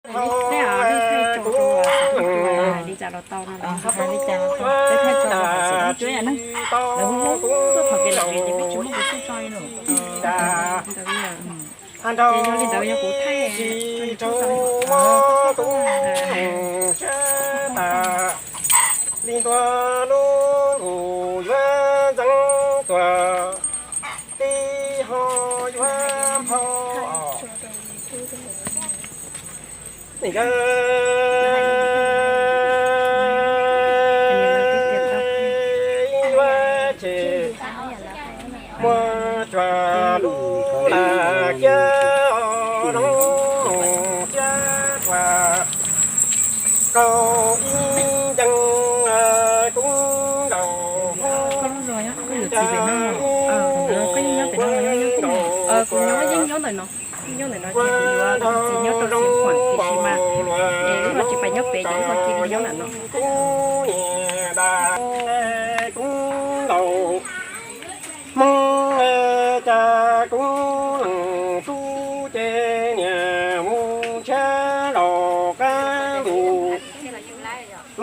Peb, peb thaij tso rau, li cas los tau no, peb thaij tso rau hauv xov tooj cuab yam neeg. Lawv hu hu tuaj qhov kev lom zem ces peb tsis muaj kev thaij tso li lawm. Ces yog li ntawd yog kuv thaij, li ntua lub ntuj yuav ntxeev tuaj, tib ho yuav nphau. Yuav tsum muaj cua lub lam kiab, zoo mus kiab tuaj rau ib ncees kub nkaus. Kuv nyob yeej nyob ntawm no, nyob ntawm no ces kuv yuav txiv nyob rau Xeev Khuam tiam sis mas es wb ho tsis pais nyob pem ces wb ho cia li nyob ntawm no. Kub nkaus. Hmoob cas kub leej tub ces niam mus ntshiab zaum qab ntug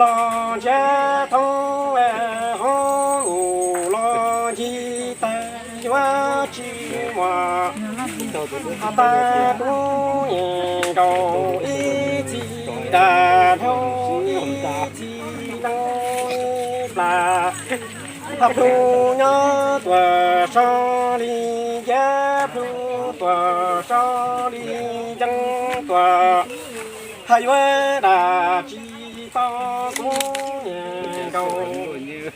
los ntshiab thoob hauv ntuj los ncig tag yuav tsis muaj. Ho tas kub niam nkaus ib txhis dag dhau ib txhis leej ib plas. Hab plhu nyob tuaj so li ncab plhu tuaj so li ncees tuaj, hab yuav dab tsi tau kub niam nkaus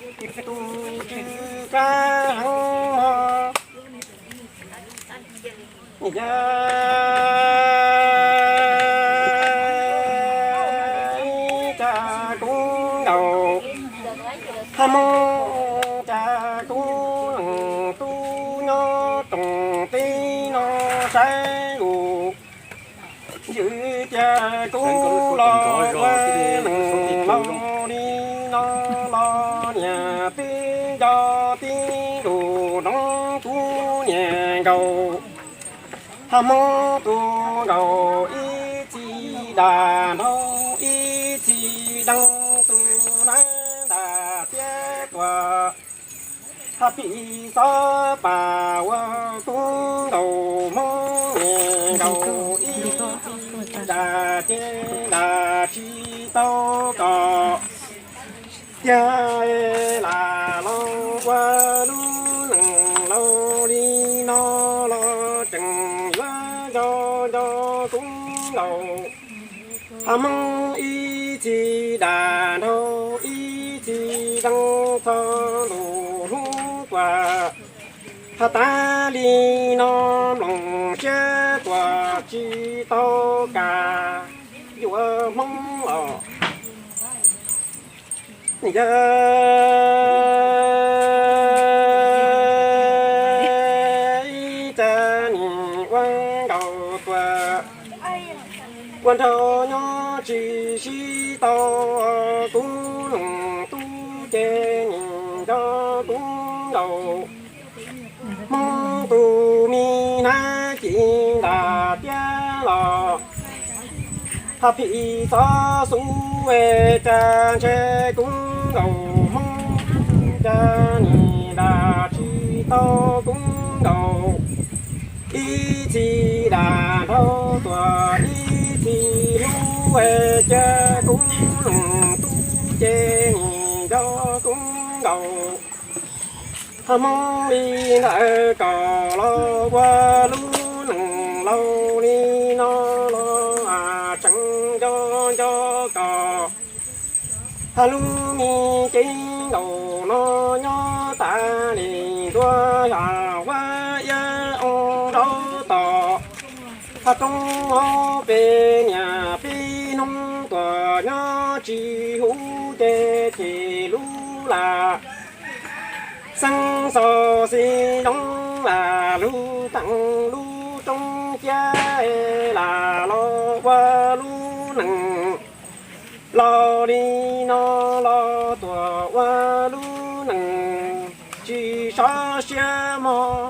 tus tswv qab heev. Yog ib cas kub nkaus, hab Hmoob cas kub leej tub nyob rooj teb no saib lus. Ywm tias kub los ua neeg laus li no los niam twb nco tib lus nroo kub niam nkaus. Hab Hmoob tus nkaus ib txhis dag nrau ib txhis deev tus nab ntas tiab tuaj. Hab phim xob pas ua kub nkaus Hmoob niam nkaus ib txhis dag ces dag tsis tau kom. Tiag lam los ua lub neej laus li no los tseem yuav nco nco kub nkaus. Hab Hmoob ib txhis dag nrau ib txhis deev txog ntuj hnub tuaj. Hab tas li no mloog siab tuaj tsis tau kam yuav Hmoob los. Yog ib txhia nim ua nkaus tuaj ua nraug nyob tsis sib tau, kub leej tub ces nim nco kub nkaus. Hmoob tus me nab ci ntas tiab los, hab phim xob xub cas ntshe kub nkaus Hmoob, cas nim dag tsis tau kub nkaus. Ib txhis dag nrau tuaj ib txhis hlub, cas kub leej tub ces nim nco kub nkaus. Hab Hmoob li ntawd kom los ua lub neej laus li no los tseem nco nco kom. Hab lub me cev nkaus no nyob tas li ntua yog huab iab oo nraub tom. Hab roob hauv peb niam peb hnub tuaj nyob tsis huv ces ces lub lam xeeb xaus xis zoo lam lug teem lub roob ciab lam los ua lub neej laus li no los tuaj ua lub neej tsis sov siab mog.